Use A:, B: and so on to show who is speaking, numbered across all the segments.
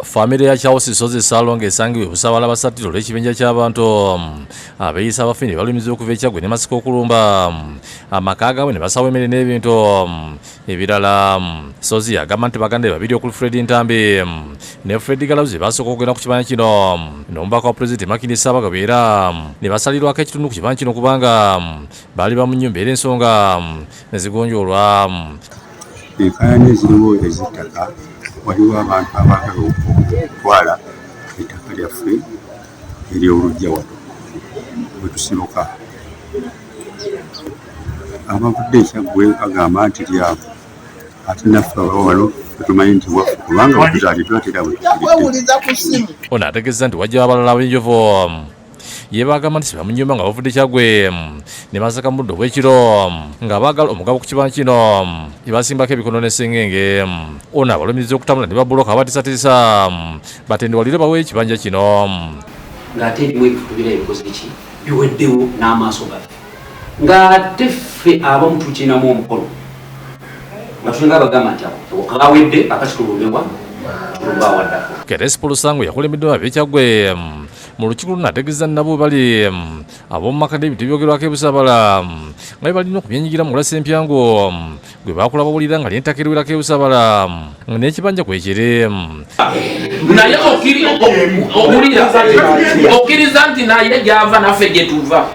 A: Famire ya Charles Ssozi Ssaalongo esangibwa e Busaabala basattira olw'ekibinja ky'abantu abeeyisa abafi ne balumiza okuva e Kyaggwe ne Masaka okulumba amaka gaabwe ne basawa emmere n'ebintu ebirala. Ssozi agamba nti baganda be babiri okuli Fred Ntambi ne Fred Galabuzi basooka okugenda ku kibanja kino n'omubaka wa Pulezidenti Makindye Ssaabagabo era ne basalirwako ekitundu ku kibanja kino kubanga baali ba mu nnyumba era ensonga ne zigonjoolwa.
B: Enkaayana eziriwo ez'ettaka, waliwo abantu abaagala okutwala ettaka lyaffe ery'oluggya wano we tusibuka. Abavudde e Kyaggwe bagamba nti lyabwe ate naffe ababa wano tetumanyi nti waffe kubanga we tuzaaliddwa ate era we tukulidde.
A: Ono ategeezezza nti wajjawo abalala ab'enjovu ye bagamba nti sibamunyumba nga bavudde Kyaggwe ne basaka mu budde obw'ekiro nga baagala omugabo ku kibanja kino ne basimbako ebikono ne ssengenge. Ono abalumiriza okutambula ne babbulooka abatiisatiisa batenduwalire bawe ekibanja kino.
C: Ng'ate ebimu ebifo tubiraba bikoze ki, biweddewo n'amaaso gaffe, ng'ate ffe abamu tukirinamu omukono nga tulinga abagamba nti ako kawedde akati tulumbewa tulumbe awaddako.
A: Kerespo Lusango yakulembeddwa ab'e Kyaggwe mu lukiiko luno ategeeza nabo bali ab'omu maka n'ebintu ebyogerwako e Busaabala nga bwe balina okubyenyigira mu kulasa empyango gwe baakula bawulira nga n'ettaka eriwerako e Busaabala nga n'ekibanja kwekiri.
D: Naye okkiriza nti naye gy'ava naffe gye tuva.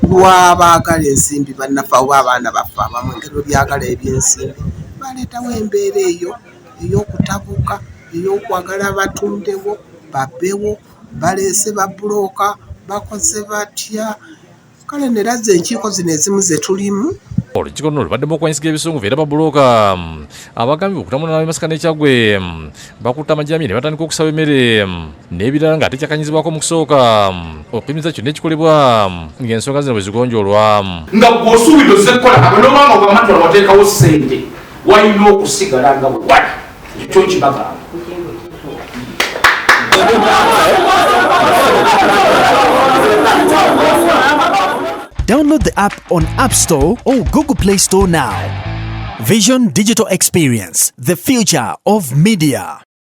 E: Lwabaagala ensimbi bannaffe oba abaana baffe abamu engeri bwe byagala ebyensimbi baleetawo embeera eyo ey'okutabuka, ey'okwagala batundewo, babbewo, baleese babbulooka, bakoze batya. Kale nera ze enkiiko zino ezimu ze tulimu.
A: Olukiiko luno lubaddemu okuwanyisiga ebisongovu era babbulooka abagambibwa okutambula n'ab'e Masaka n'e Kyaggwe bakutte amajambiya ne batandika okusaba emmere n'ebirala ng'ate kyakanyizibwako mu kusooka okuyimiriza kyonna ekikolebwa ng'ensonga zino bwe zigonjoolwa.
D: Nga ggwe osuubira ozze kukola kaba n'obanga bw'amatwala wateekawo ssente walina okusigala nga bwe wali ekyo kibagamba.
F: Download the app on App Store or Google Play Store now. Vision Digital Experience, the future of media.